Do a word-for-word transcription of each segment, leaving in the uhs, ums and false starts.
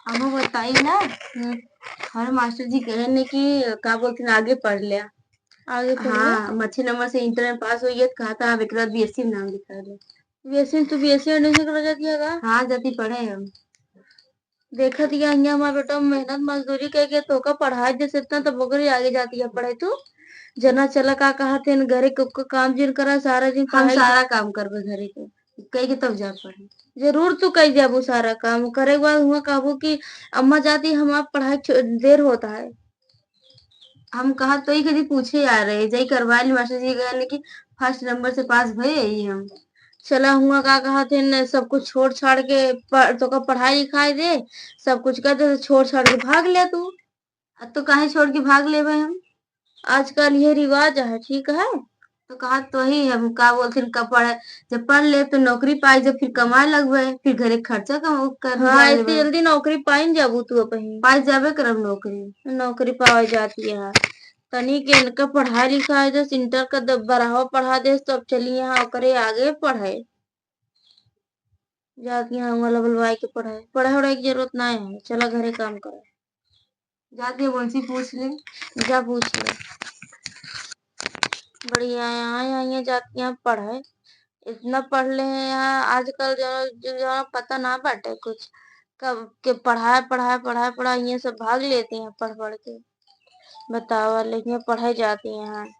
अम्मा बताई ना, हम्म। हमारे मास्टर जी कहे ने कि का बोलते हैं, आगे पढ़ ले। आगे पढ़ ले? हाँ, हम अच्छे नंबर से इंटर में पास हुई है, तो कहा था, "अब एक बार बीएससी में नाम लिखा ले।" बीएससी, तू बीएससी एडमिशन करा जाती है का? हाँ, जाती पढ़े हम। देखत हिया, हिया हमार बेटा मेहनत मजदूरी करके तोका पढ़ाई देस इतना, तब ओकरे आगे जाती है पढ़े तू। जना चला का कहत है, घरे के, के काम जिन करा, सारा दिन हम पढ़ाई सारा काम करबे घरे के, कह के तब जा पढ़े। जरूर तू कह जाबू सारा काम, करे के बाद हुआ कहबू कि अम्मा जाती, हमार पढ़ाई छ-, देर होता है। हम कहा तो ही कभी पूछे आ रहे, जाई करवा ली, मास्टर जी कहे कि फर्स्ट नंबर से पास भए ही हम। चला हुआ का कहत है न, सब कुछ छोड़ छाड़ के प-, तोका पढ़ाई लिखाई दे, सब कुछ कर दे, तो छोड़ छाड़ के भाग ले तू। अब तो काहे छोड़ के भाग लेबे हम? आजकल ये रिवाज है, ठीक है? तो कहा तो ही हम का बोलते हैं, का पढ़े, जब पढ़ ले तो नौकरी पाई, जब फिर कमाए लगबे, फिर घरे खर्चा कम कर हाँ, जाए इतनी लेबे। जल्दी नौकरी पाइन जाबू तू अब ही? पाई जाबे करब नौकरी। नौकरी पावे जाती है। तनी के इनका पढ़ाई लिखाई देस, इंटर का द-, बराबर पढ़ा देस, तो अब चली यहाँ ओकरे आगे पढ़े। जाती यहाँ वाला बुलवाई के पढ़े। पढ़े वढ़े की जरूरत ना है, चला घरे काम करे। जाके उनसे पूछ ले। जा पूछ ले। बढ़िया है, यहाँ, यहाँ, यहाँ जाती यहाँ पढ़े। इतना पढ़ ले हैं यहाँ, आजकल जो, जो, जो पता ना बाटे कुछ। कब के पढ़ाए, पढ़ाए, पढ़ाए, पढ़ाए, ये सब भाग लेती हैं पढ़, पढ़ के। बतावा, लेकिन पढ़े जाती हैं।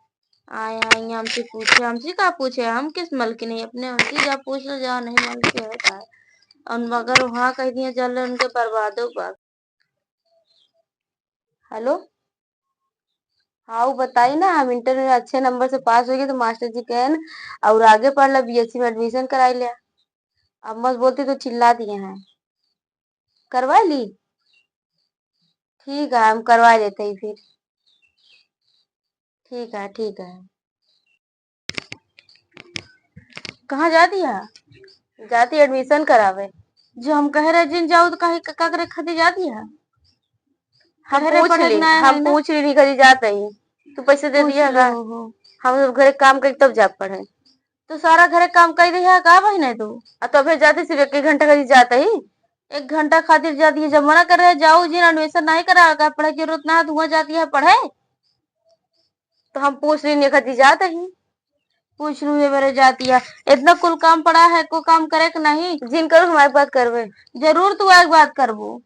आए, आए, हमसे पूछे, हमसे का पूछे, हम किस मलकिन है अपने, उनसे जा पूछ लो, जा नहीं मन के है का। और मगर वहाँ कह दिए, जल उनके बर्बादो बा। हेलो, हाँ, वो बताई ना, हम इंटर में अच्छे नंबर से पास हो गए, तो मास्टर जी कहन, "और आगे पढ़ ला, बीएससी में एडमिशन कराई लिया।" अब मत बोलती तो चिल्ला दिए हैं। करवा ली? ठीक है, हम करवा देते ही फिर। ठीक है, ठीक है। कहाँ जाती है? जाती एडमिशन करावे। जो हम कहे रहे जिन जाऊ तो काहे, का, का करे खातिर जाती है? हम कहे रहे पूछ पढ़े ली, ना है हम ना। पूछ ली, नहीं करी जात ही। तू पैसे दे पूछ दिया लो का? हो। हम सब घरे काम करी तब जा पढ़े। तो सारा घरे काम कर दिया का बहिने तू? आ तो अबे जाती सिर्फ एक, एक घंटा खातिर जात ही। एक घंटा खातिर जाती है, जब मना कर रहे जाऊ जिन एडमिशन नहीं करा का, पढ़े की जरूरत ना है, तो वहाँ जाती है पढ़े। तो हम पूछ ली, नहीं खातिर जात ही। पूछ लू, ये मेरे जाती है। इतना कुल काम पड़ा है, को काम करे के नहीं? जिन करू, हमारे बात करबे। जरूर तू एक बात करबो।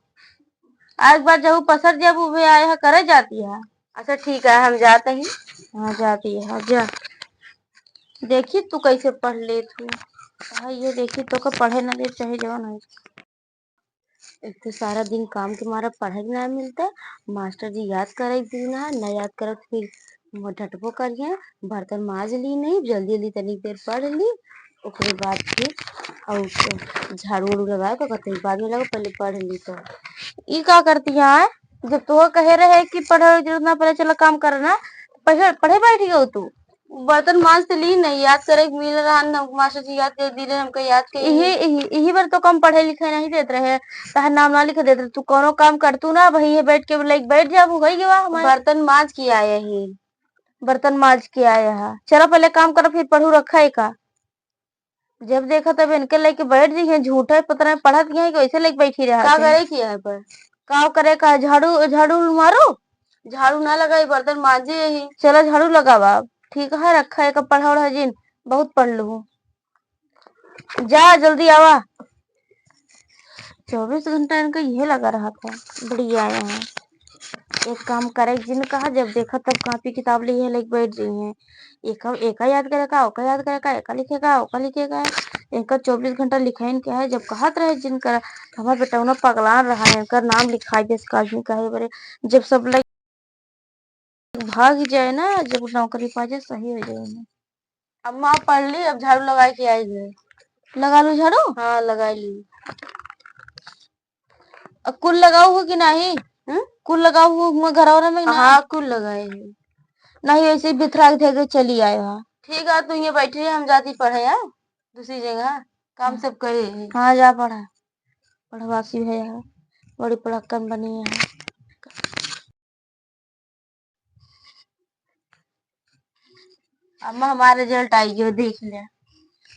एक बार जब पसर जब वे आए है, करे जाती है। अच्छा, ठीक है, हम जाते ही। हाँ, जाती है, हाँ, जा। देखी तू कैसे पढ़ लेत हूँ। हाँ, ये देखी तो का पढ़े ना दे, चाहे जवन हो। एक तो सारा दिन काम के मारा पढ़े के ना मिलता, मास्टर जी याद करे के दिन है, ना याद करत फिर मुँह डटबो करिए, बर्तन माज ली नहीं, जल्दी जल्दी तनी देर पढ़ ली, ओकरे बाद फिर और झाड़ू उड़ू लगाए तो कहते बाद में लगा, पहले पढ़ ली तो। ई का करती है? जब तो कहे रहे कि पढ़े की जरूरत ना, पहले चला काम करना, पढ़े, पढ़े बैठ गयो तू। बर्तन माज तो ली नहीं, याद करे के मिल रहा न, मास्टर जी याद कर दिले, हमका याद कर। यही, यही, यही बार तो कम पढ़े लिखे नहीं देत रहे, तहार नाम ना लिखे देत रहे। तू कोनो काम कर तू ना, वही है बैठ के लाइक बैठ जाबू, हो गवा हमारे। बर्तन माज के आए ही। बर्तन माज के आए हा। चला पहले काम कर, फिर पढ़ू रखा है का। जब देखा तब इनके लेके बैठ जी हैं, झूठे पता नहीं पढ़त गए हैं कि वैसे लेके बैठी रहा का थे। करे की है पर? का करे का, झाड़ू, झाड़ू मारो। झाड़ू ना लगाई, बर्तन मांजे यही। चला झाड़ू लगावा, ठीक है, रखा है, पढ़ा उढ़ा जिन, बहुत पढ़ लू। जा जल्दी आवा। चौबीस घंटा इनका यह लगा रहा था। बढ़िया है। एक काम करे जिन कहा, जब देखा तब कापी किताब लिए लेके बैठ गई हैं। एका, एका याद करे का, ओका याद करे का, एका लिखे का, ओका लिखे का। इनका चौबीस घंटा लिखाइन के है, जब कहत रहे जिन कर, हमार बेटौना पगलान रहा है, इनकर नाम लिखाई जैसे का आदमी कहे बरे, जब सब लग भाग जाए ना, जब नौकरी पा जाए, सही हो जाए ना। अम्मा पढ़ ली, अब झाड़ू लगाए के आई है। लगा लू झाड़ू? हाँ, लगा ली। अब कुल लगाऊ हो कि नहीं? हम्म? कुल लगाऊ हो हुआ घर और में कि नहीं? हाँ, कुल लगाए हैं। नहीं, ऐसे ही बिथरा के दे दे, चली आए हो। ठीक है, तू ये बैठी रहे, हम जाती पढ़े, हाँ? दूसरी जगह काम हाँ। सब करे हैं। हाँ, जा पढ़ा। पढ़वासी है यहाँ, बड़ी पढ़क्कन बनी है। अम्मा, हमारा रिजल्ट आई गयो, देख ले।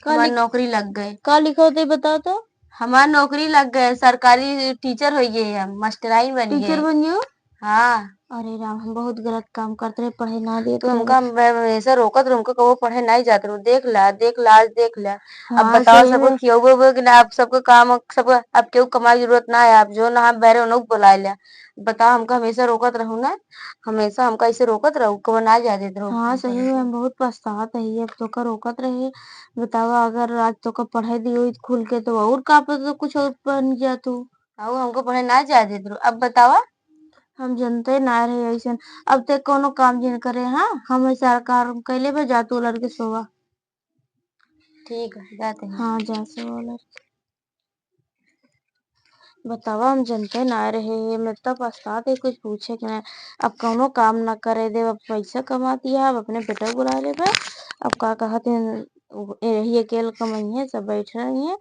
का हमार लिख-, नौकरी लग गए। का लिखो थे, बताओ तो। हमार नौकरी लग गए, सरकारी टीचर होइ गए, हम मास्टराइन बन गए। टीचर बन गयो? हाँ। अरे राम, हम बहुत गलत काम करत रहे, पढ़े ना देत तू रहे। हमका हम-, हमेशा रोकत रहो, हमका कबो पढ़े नहीं जात रहो। देख ला, देख ला, आज देख ला। अब हाँ, बताओ, सही सबको में। खियौबे उबे कि ना? अब सबको काम, सबको अब केहू कमाई जरूरत ना है। अब जो ना हम बहरे उन्हों को बुलाए ला। बताओ, हमका हमेशा रोकत रहू ना, हमेशा हमका ऐसे रोकत रहू, कबो ना जाए देत रहू। हाँ, सही में हम बहुत पछतात है, अब तोका रोकत रहे। बतावा, अगर आज तोका पढ़ाई दियो खुल के, तो और का पता तो कुछ और बन जा तू। हाँ, हमको पढ़े ना जाए देत रहू। अब बतावा। हम जनते ना रहे ऐसन। अब ते कोनो काम जिन करे, हाँ, हम ऐसा काम कैले बा, जा तू लड़के सोवा। ठीक है, जाते हैं। हाँ, जा सोवा लड़के। बतावा, हम जनते ना रहे, हम इतना पछतात है, कुछ पूछे के ना। अब कौनो काम ना करे देब, अब पैसा कमा दिया, अब अपने बेटा बुला लेबे। अब का कहत हैं, उ-, यही अकेल कमाई है, सब बैठ रही हैं।